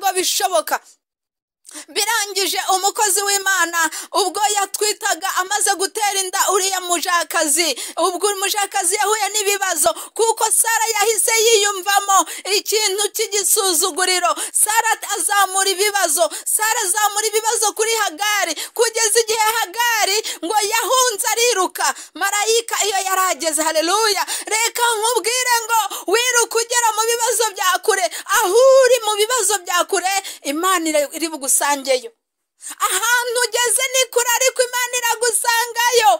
Ntago bishoboka. Birangije umukozi w'Imana ubwo yatwitaga amaze gutera inda uriya mujakazi, ubwo umujakazi yahuye n'ibibazo kuko Sara yahise yiyumvamo ikintu cy'igisuzuguriro. Sara azamura ibibazo, Sara azamura ibibazo kuri Hagari kugeza igihe Hagari ngo yahunze ariruka. Marayika iyo yarageze, haleluya, reka nkubwire ngo wiruka ugera mu bibazo bya kure, aho uri mu bibazo bya kure Imana iri bugusangeyo. Ahantu ugeze ni kure ariko Imana iragusangayo.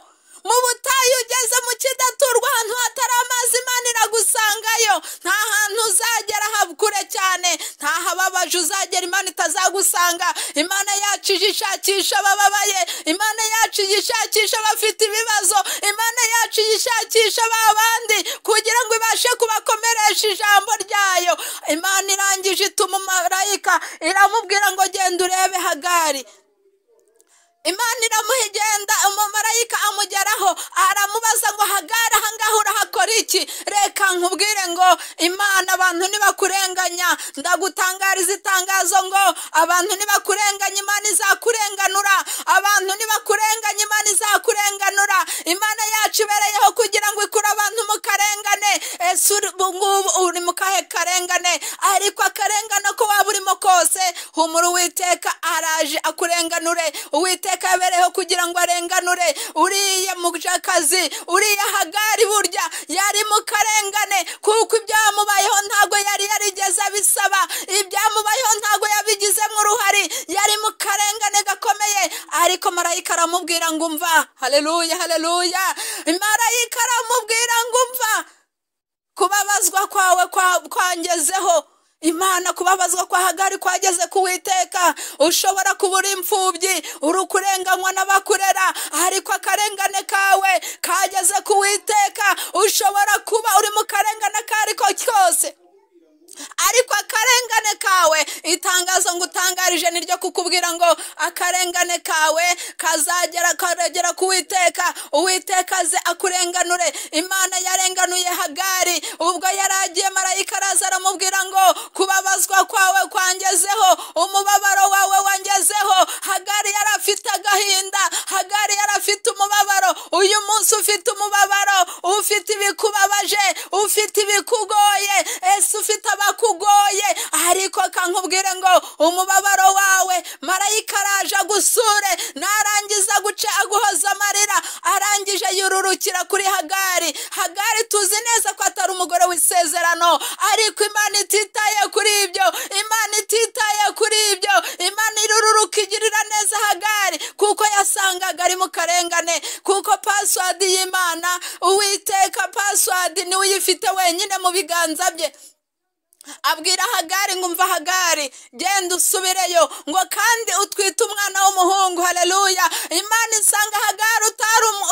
Mu butayu ugeze mu kidaturwa ahantu hatari amazi Imana iragusangayo. Nta hantu uzagera kure cyane, nta hababaje uzagera Imana itazagusanga. Imana yacu ijishakisha abababaye, Imana yacu ijishakisha abafite ibibazo, Imana yacu ijishakisha abandi kugira ngo ibashe kubakomeresha ijambo ryayo. Imana irangije ituma marayika iramubwira ngo genda urebe Hagari. Imana iramuhigenda, umumarayika amugeraho aramubaza ngo Hagari ahangaha urahakora iki? Reka nkubwire ngo Imana abantu nibakurenganya, ndagutangariza itangazo ngo abantu nibakurenganya Imana izakurenganura, abantu nibakurenganya Imana izakurenganura. Imana yacu ibereyeho kugira ngo ikure abantu mu karengane. Ese ngubu uri mu kahe karengane? Ariko akarengane ko waba urimo kose, humura Uwiteka araje akurenganure. Uwiteka yabereyeho kugira ngo arenganure uriya mujakazi, uriya Hagari burya yari mu karengane kuko ibyamubayeho ntago yari yarigeze abisaba, ibyamubayeho ntago yabigizemo uruhare, yari mu karengane gakomeye. Ariko marayika aramubwira ngo umva, haleluya, haleluya. Marayika aramubwira ngo umva, kubabazwa kwawe kwangezeho. Imana kubabazwa kwa Hagari kwageze ku Uwiteka. Ushobora kuba uri imfubyi, uri kurenganywa n'abakurera, ariko akarengane kawe kageze ku Uwiteka. Ushobora kuba uri mu karengane kariko kose, ariko akarengane kawe, itangazo ngo utangarije niryo kukubwira ngo akarengane kawe kazagera karagera ku Uwiteka. Uwiteka aze akurenganure. Imana yarenganuye Hagari ubwo yaragiye, marayika araza aramubwira ngo kubabazwa kwawe kwangezeho, umubabaro wawe wangezeho. Hagari yari afite agahinda, Hagari yari afite umubabaro. Uyu munsi ufite umubabaro, ufite ibikubabaje, ufite ibikugoye, ese ufite abakugoye, ariko kankubwire ngo umubabaro wawe marayika araje agusure, narangiza guca aguhoza amarira. Arangije yururukira kuri Hagari. Hagari tuzi neza ko atari umugore w'isezerano, ariko Imana ititaye kuri ibyo, Imana ititaye kuri ibyo. Imana irururuka igirira neza Hagari kuko yasangaga ari mu karengane, kuko password y'Imana, Uwiteka password ni uyifite wenyine mu biganza bye. Abwira Hagari ngo umva Hagari, genda usubireyo, ngo kandi utwite umwana w'umuhungu. Haleluya. Imana isanga Hagari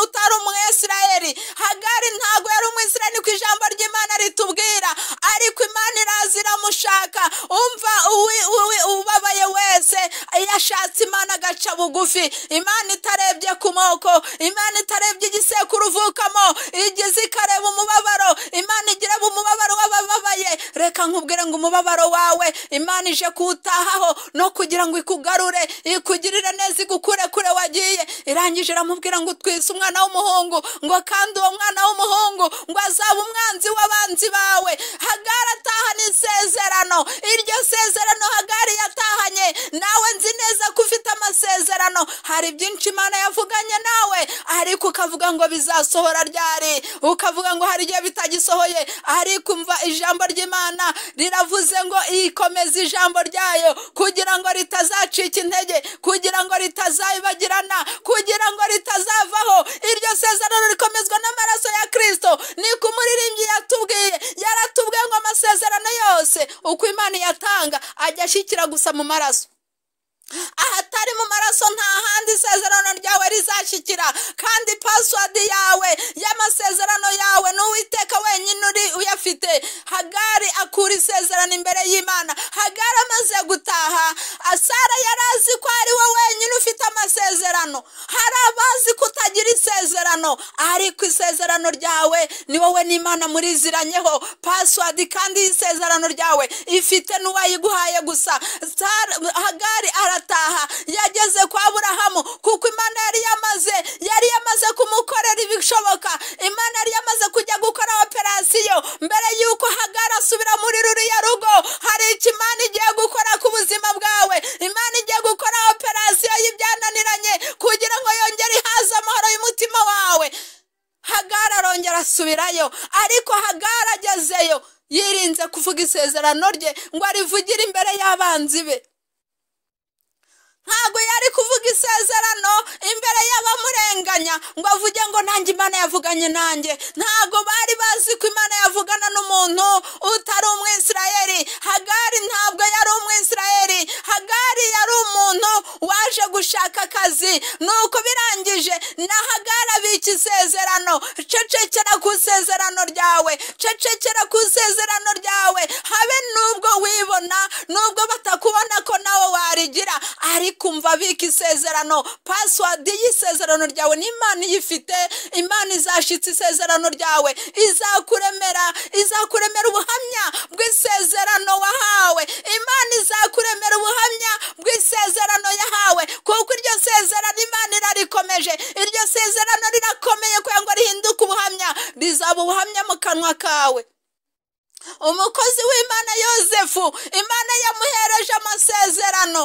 utari umwisirayeli. Hagari ntago yari umwisirayeli ku ijambo ry'Imana ritubwira, ariko Imana iraza iramushaka. Umva, ubabaye wese yashatse Imana agaca bugufi. Imana itarebye ku moko, Imana itarebye igisekuru uvukamo, igeze ikareba umubabaro. Imana igira umubabaro w'abababaye. Reka nkubwire ngo umubabaro wawe Imana ije kuwutahaho no kugira ngo ikugarure, ikugirire neza, igukure kure wagiye. Irangije iramubwira ngo utwise umwana w'umuhungu, ngo kandi uwo mwana w'umuhungu ngo azaba umwanzi w'abanzi bawe. Hagari atahana isezerano. Iryo sezerano Hagari yatahanye, nawe nzi neza ko ufite amasezerano. Hari byinshi Imana yavuganye nawe, ariko ukavuga ngo bizasohora ryari, ukavuga ngo hari igihe bitagisohoye. Ariko umva ijambo ry'Imana riravuze ngo ikomeza ijambo ryayo kugira ngo ritazacika intege, kugira ngo ritazibagirana, kugira ngo ritazavaho. Iryo sezerano rikomezwa n'amaraso ya Kristo. Niko umuririmbyi yatubwiye, yaratubwiye ngo amasezerano yose uko Imana yatanga ajya ashyikira gusa mu maraso. Ahatari mu maraso nta handi isezerano ryawe rizashyikira. Kandi password yawe y'amasezerano yawe ni Uwiteka wenyine uri uyafite. Hagari akura isezerano imbere y'Imana. Hagari amaze gutaha, Sara yarazi ko ari we wenyine ufite amasezerano. Hari abazi kutagira isezerano, ariko isezerano ryawe ni wowe n'Imana muriziranyeho. Password kandi y'isezerano ryawe ifite n'uwayiguhaye gusa. Hagari arataha, yageze kwa Aburahamu kuko Imana yari yamaze kumukorera ibishoboka. Imana yari yamaze kujya gukora operasiyo mbere yuko Hagari asubira muri ruriya rugo. Hari icyo Imana igiye gukora ku buzima bwawe. Imana igiye gukora operasiyo y'ibyananiranye kugira ngo yongere ihaze amahoro y'umutima wawe. Hagari arongera asubirayo, ariko Hagari agezeyo yirinze kuvuga isezerano rye ngo arivugire imbere y'abanzi be. Ntabwo yari kuvuga isezerano imbere y'abamurenganya ngo avuge ngo nanjye Imana yavuganye nanjye. Ntabwo bari bazi ko Imana yavugana n'umuntu utari umwisirayeli. Hagari ntabwo yari umwisirayeli. Hagari yari umuntu waje gushaka akazi. Nuko birangije na Hagari abika isezerano. Cecekera ku isezerano ryawe, cecekera ku isezerano ryawe, habe nubwo wibona, nubwo batakubona ko nawe warigira, ariko umva bika isezerano. Password y'isezerano ryawe ni Imana iyifite. Imana izashitsa isezerano ryawe, izakuremera ubuhamya bw'isezerano wahawe. Imana izakuremera ubuhamya bw'isezerano yahawe, kuko iryo sezerano Imana irarikomeje. Iryo sezerano rirakomeye kugira ngo rihinduke ubuhamya, rizaba ubuhamya mu kanwa kawe. Umukozi w'Imana Yozefu, Imana yamuhereje amasezerano.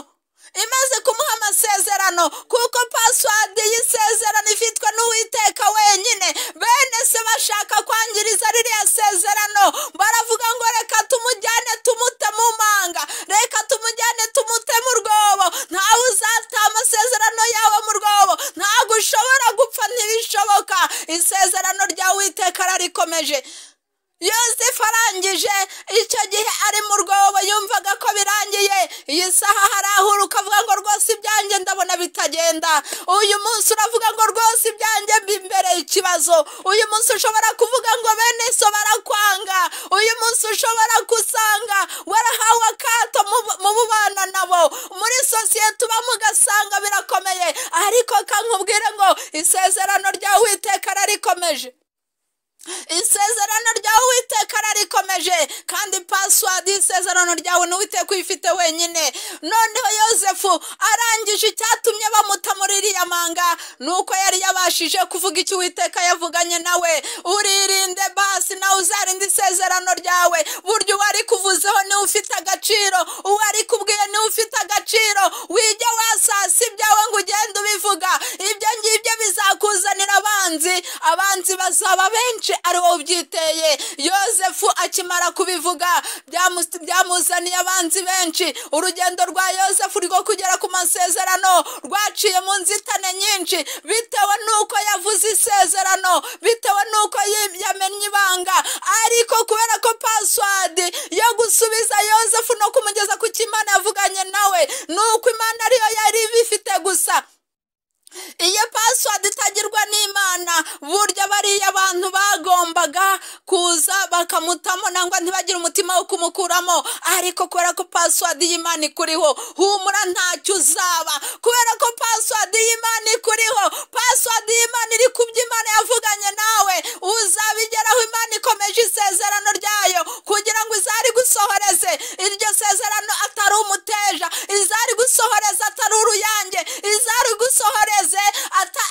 Imaze kumuha amasezerano, kuko password y'isezerano ifitwe n'Uwiteka wenyine. Bene se bashaka kwangiriza ririya sezerano, baravuga ngo reka tumujyane tumute mu manga, reka tumujyane tumute mu rwobo. Ntawe uzata amasezerano yawe mu rwobo, ntabwo ushobora gupfa, ntibishoboka. Isezerano rya Uwiteka rarikomeje. Yosefu arangije icyo gihe ari mu rwobo, yumvaga ko birangiye. Iyi saha harahura ukavuga ngo rwose ibyanjye ndabona bitagenda. Uyu munsi uravuga ngo rwose ibyanjye mbimbereye ikibazo. Uyu munsi ushobora kuvuga ngo bene so barakwanga. Uyu munsi ushobora gusanga warahawe akato mu bubana nabo, muri sosiyete ubamo ugasanga birakomeye. Ariko kankubwire ngo isezerano rya Uwiteka rarikomeje. Isezerano rya Uwiteka rarikomeje, kandi password y'isezerano ryawe ni Uwiteka uyifite wenyine. Noneho Yozefu arangije, icyatumye bamuta muri iriya manga nuko yari yabashije kuvuga icyo Uwiteka yavuganye nawe. Uririnde basi nawe uzarinde isezerano ryawe. Buryo uwari kuvuzeho niwe ufite agaciro, uwari kubwiye niwe ufite agaciro. Wijya wasasa ibyawe ngo ugende ubivuga, ibyo ngibyo bizakuzanira abanzi. Abanzi bazaba benshi ari wowe ubyiteye. Yozefu akimara kubivuga byamuzaniye abanzi benshi. Urugendo rwa Yozefu rwo kugera ku masezerano rwaciye mu nzitane nyinshi, bitewe nuko yavuze isezerano, bitewe nuko yamenye ibanga. Ariko kubera ko password yo gusubiza Yozefu no kumugeza ku cyo Imana yavuganye nawe nuko Imana ariyo yari ibifite gusa. Iyo password itagirwa n'Imana, burya bariya abantu bagombaga kuza bakamutamo nangwa ntibagire umutima wo kumukuramo. Ariko kubera ko password y'Imana ikuriho, humura ntacyo uzaba. Kubera ko password y'Imana ikuriho, password y'Imana iri ku byo Imana yavuganye nawe, uzabigeraho. Imana ikomeje isezerano ryayo kugira ngo izari gusohoreze iryo sezerano atari umuteja, izari gusohoreza atari uruyange, izari gusohoreza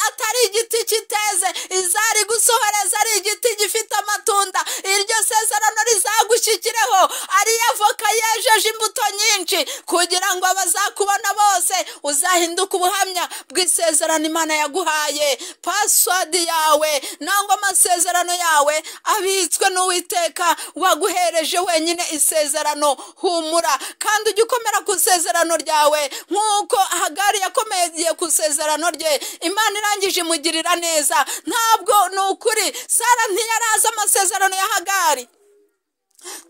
atari igiti kiteze, izari gusohoreza ari igiti gifite amatunda. Iryo sezerano rizagushyikireho ari avoka yejeje imbuto nyinshi, kugira ngo abazakubona bose uzahinduka ubuhamya bw'isezerano Imana yaguhaye. Password yawe nangwa amasezerano yawe abitswe n'Uwiteka waguhereje wenyine isezerano. Humura kandi ujye ukomera ku isezerano ryawe nk'uko Hagari yakomeye ku isezerano rye. Imana irangije imugirira neza. Ntabwo ni ukuri Sara ntiyaraza amasezerano ya Hagari.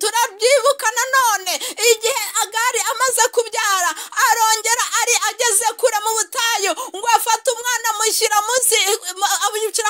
Turabyibuka nanone igihe Hagari amaze kubyara, arongera ari ageze kure mu butayu ngo afate umwana amushyira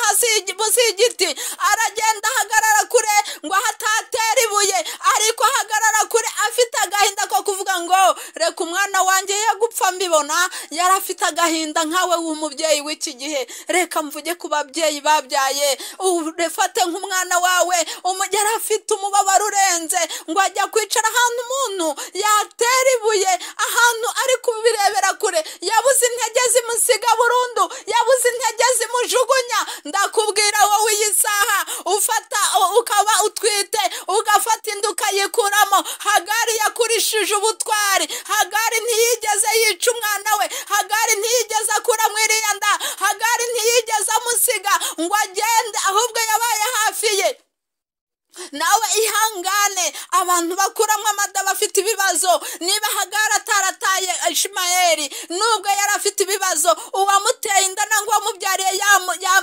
hasi munsi y'igiti. Aragenda ahagarara kure ngo ahatatera ibuye, ariko ahagarara kure afite agahinda ko kuvuga ngo reka umwana Umwana wanjye yagupfa mbibona, yari afite agahinda nkawe w'umubyeyi w'iki gihe. Reka mvuge ku babyeyi babyaye, ufate nk'umwana wawe umugera afite umubabaro urenze, ngo ajya kwicara ahantu umuntu yatera ibuye, ahantu ari kubirebera kure, yabuze intege zimusiga burundu, yabuze intege zimujugunya. Ndakubwira wowe iyi saha ufata ukaba utwite, ugafata inda ukayikuramo. Hagari yakurishije ubutwari, Hagari ntiyigeze yica umwana we, Hagari ntiyigeze akuramo iriya nda, Hagari ntiyigeze amusiga ngo agende, ahubwo yabaye hafi ye. Nawe ihangane, abantu bakuramo amada bafite ibibazo. Niba Hagari atarataye Ishimayeli, nubwo yari afite ibibazo, uwamuteye inda nangwa uwamubyariye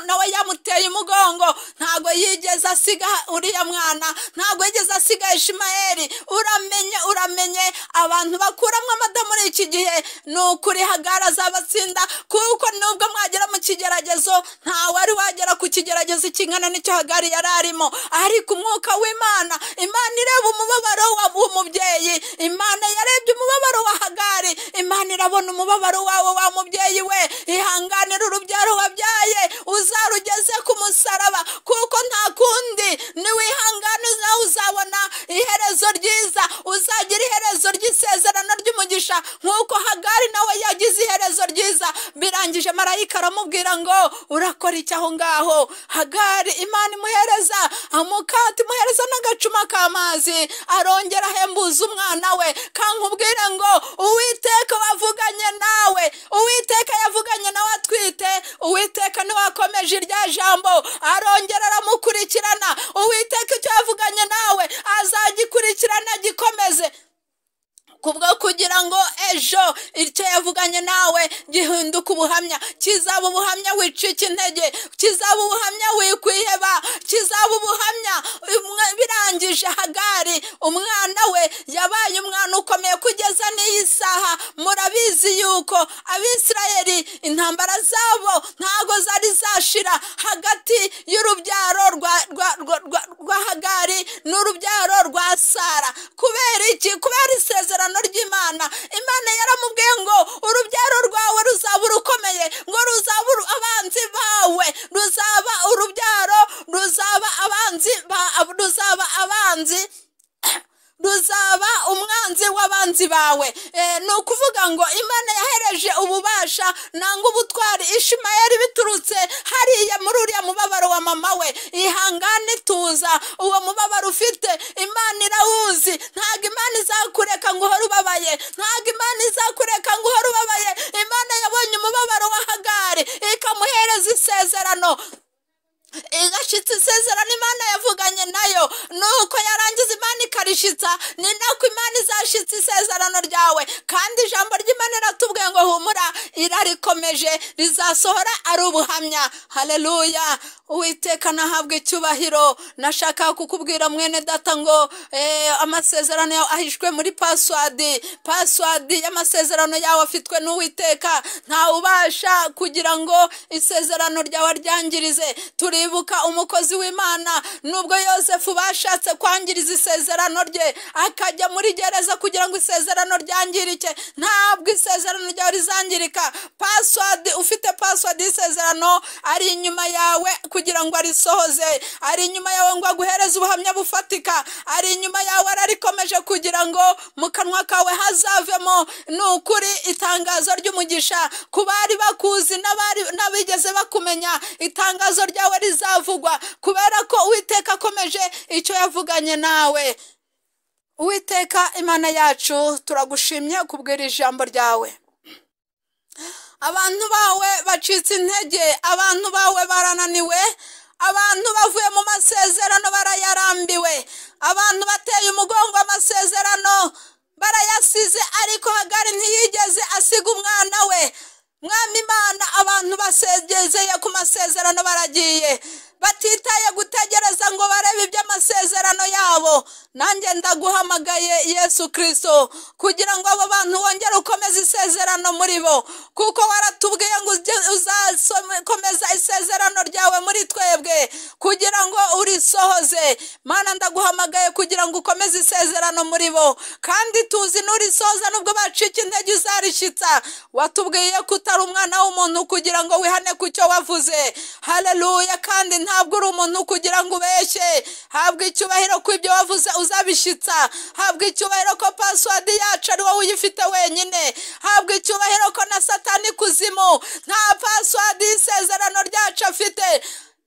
nawe yamuteye umugongo, ntago yigeze asiga uriya mwana, ntago yigeze asiga Ishimayeli. Uramenye, uramenye, abantu bakuramo amada muri iki gihe, ni ukuri Hagari azabatsinda, kuko nubwo mwagera mu kigeragezo, ntawe wari wagera ku kigeragezo kingana n'icyo Hagari yari arimo. Ariko umwuka w'Imana, Imana ireba umubabaro w'umubyeyi, Imana yarebye umubabaro wa Hagari, Imana irabona umubabaro wawe wa mubyeyi we. Ihanganira urubyaro wabyaye, uzarugeze ku musaraba, kuko nta kundi, niwihangana nawe uzabona iherezo ryiza, uzagira iherezo ry'isezerano ry'umugisha, nk'uko Hagari nawe yagize iherezo ryiza. Birangije marayika aramubwira ngo urakora iki aho ngaho? Hagari Imana imuhereza amukati, imuhereza n'agacuma k'amazi, arongera ahembuza umwana we. Kankubwire ngo Uwiteka wavuganye nawe, Uwiteka yavuganye nawe atwite, Uwiteka niwe wakomeje irya jambo, arongera aramukurikirana. Uwiteka icyo yavuganye nawe azagikurikirana gikomeze, kubwo kugira ngo ejo icyo yavuganye nawe gihinduke ubuhamya, kizaba ubuhamya wicika intege, kizaba ubuhamya wikwiheba, kizaba ubuhamya. Birangije Hagari umwana we yabaye umwana ukomeye kugeza n'iyi saha. Murabizi yuko Abisirayeli intambara zabo ntago zari zashira hagati y'urubyaro rwa Hagari n'urubyaro rwa Sara. Kubera iki? Kubera isezerano ry'Imana. Imana yaramubwiye ngo urubyaro rwawe ruzaba urukomeye, ngo ruzaba abanzi bawe, ruzaba urubyaro, ruzaba abanzi, ruzaba abanzi, ruzaba umwanzi w'abanzi bawe. Ni ukuvuga ngo Imana yahereje ububasha nanga ubutwari Ishimayeli biturutse hariya muri uriya mubabaro wa mama we. Ihangane, tuza, uwo mubabaro ufite Imana irawuzi. Ntabwo Imana izakureka ngo uhore ubabaye, ntabwo Imana izakureka ngo uhore ubabaye. Imana yabonye umubabaro wa Hagari ikamuhereza isezerano, igashitsa isezerano Imana yavuganye nayo. Nuko yarangiza Imana ikarishitsa, ni nako Imana izashitsa isezerano ryawe. Kandi ijambo ry'Imana riratubwiye ngo humura, irarikomeje, rizasohora ari ubuhamya. Haleluya, Uwiteka nahabwe icyubahiro. Nashaka kukubwira mwene data ngo amasezerano yawe ahishwe muri password. Password y'amasezerano yawe afitwe n'Uwiteka, nta ubasha kugira ngo isezerano ryawe ryangirize. Turibuka umukozi w'Imana, nubwo Yosefu bashatse kwangiriza isezerano rye, akajya muri gereza kugira ngo isezerano ryangirike, ntabwo isezerano ryawe rizangirika. Password, ufite password y'isezerano ari inyuma yawe kugira ngo arisohoze, ari inyuma yawe ngo aguhereze ubuhamya bufatika, ari inyuma yawe ararikomeje kugira ngo mu kanwa kawe hazavemo ni ukuri itangazo ry'umugisha ku bari bakuzi n'abigeze bakumenya. Itangazo ryawe rizavugwa kubera ko Uwiteka akomeje icyo yavuganye nawe. Uwiteka Imana yacu, turagushimye kubwira ijambo ryawe. Abantu bawe bacitse intege, abantu bawe barananiwe, abantu bavuye mu masezerano barayarambiwe, abantu bateye umugongo amasezerano barayasize, ariko Hagari ntiyigeze asiga umwana we. Mwami Imana, abantu basegezeye ku masezerano baragiye, batitaye gutegereza ngo barebe iby'amasezerano yabo. Nanjye ndaguhamagaye Yesu Kristo, kugira ngo abo bantu wongere ukomeze isezerano muri bo, kuko waratubwiye ngo uzakomeza isezerano ryawe muri twebwe, kugira ngo urisohoze. Mana, ndaguhamagaye kugira ngo ukomeze isezerano muri bo, kandi tuzi nurisoza nubwo bacika intege uzarishyitsa. Watubwiye ko utari umwana w'umuntu kugira ngo wihane ku cyo wavuze. Haleluya. Kandi ntabwo uri umuntu kugira ngo ubeshye. Habwa icyubahiro ko ibyo wavuze uzabishyitsa. Habwa icyubahiro ko password yacu ari wowe uyifite wenyine. Habwa icyubahiro ko na Satani kuzimu nta password y'isezerano ryacu afite.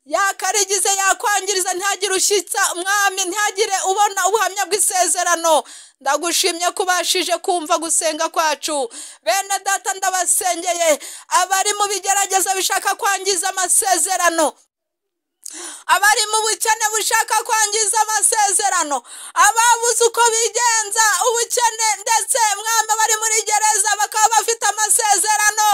Yakarigize yakwangiriza, ntihagire ushyitsa Mwami, ntihagire ubona ubuhamya bw'isezerano. Ndagushimye ko ubashije kumva gusenga kwacu. Bene data, ndabasengeye abari mu bigeragezo bishaka kwangiza amasezerano, abari mu bukene bushaka kwangiza amasezerano, ababuze uko bigenza ubukene, ndetse Mwami bari muri gereza bakaba bafite amasezerano,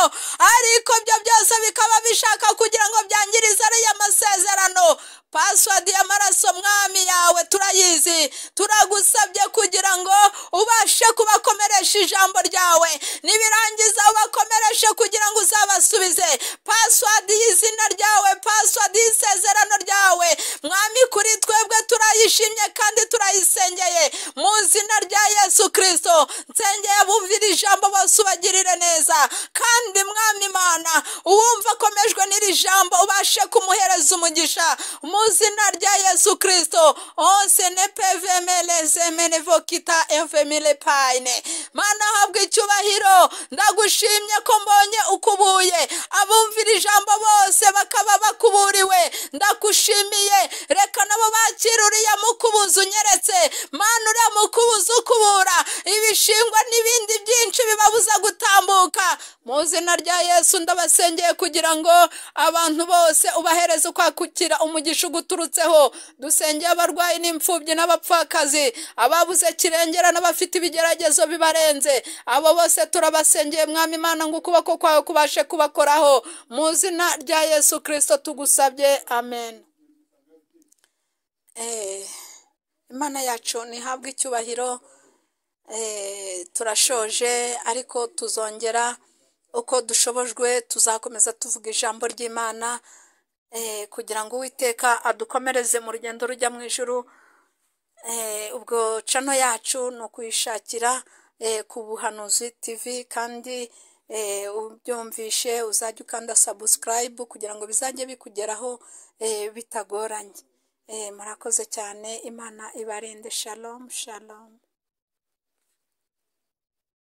ariko ibyo byose bikaba bishaka kugira ngo byangirize ariya masezerano. Password y'amaraso Mwami yawe turayizi. Turagusabye kugira ngo ubashe kubakomeresha ijambo ryawe, nibirangiza ubakomereshe kugira ngo uzabasubize. Password y'izina ryawe, password y'isezerano ryawe Mwami kuri twebwe turayishimye kandi turayisengeye mu izina rya Yesu Kristo. Nsengeye abumvira ijambo bose ubagirire neza, kandi Mwami Imana uwumva akomejwe n'iri jambo ubashe kumuhereza umugisha mu izina rya Yesu Kristo. Onse ne pvmelezemenevokita enfemile paine. Mana, habwa icyubahiro. Ndagushimye ko mbonye ukubuye abumvira ijambo bose bakaba bakuburiwe. Ndakushimiye, reka nabo bakira uriya mukubuzi unyeretse. Mana, uriya mukubuzi ukubura ibishingwa n'ibindi byinshi bibabuza gutambuka. Mu izina rya Yesu ndabasengeye kugira ngo abantu bose ubahereze ukwakukira umugisha uguturutseho. Dusengeye abarwayi n'imfubyi n'abapfakazi, ababuze kirengera n'abafite ibigeragezo bibarenze. Abo bose turabasengeye Mwami Imana ngo ukuboko kwawe kubashe kubakoraho. Mu izina rya Yesu Kristo tugusabye, amen. Imana yacu ntihabwe icyubahiro. Turashoje, ariko tuzongera uko dushobojwe, tuzakomeza tuvuga ijambo ry'Imana kugira ngo Uwiteka adukomereze mu rugendo rujya mu ijuru. Ubwo channel yacu ni ukuyishakira ku Buhanuzi TV, kandi ubyumvishe uzajya ukanda subscribe kugira ngo bizajye bikugeraho bitagoranye. Murakoze cyane, Imana ibarinde. Shalom, shalom.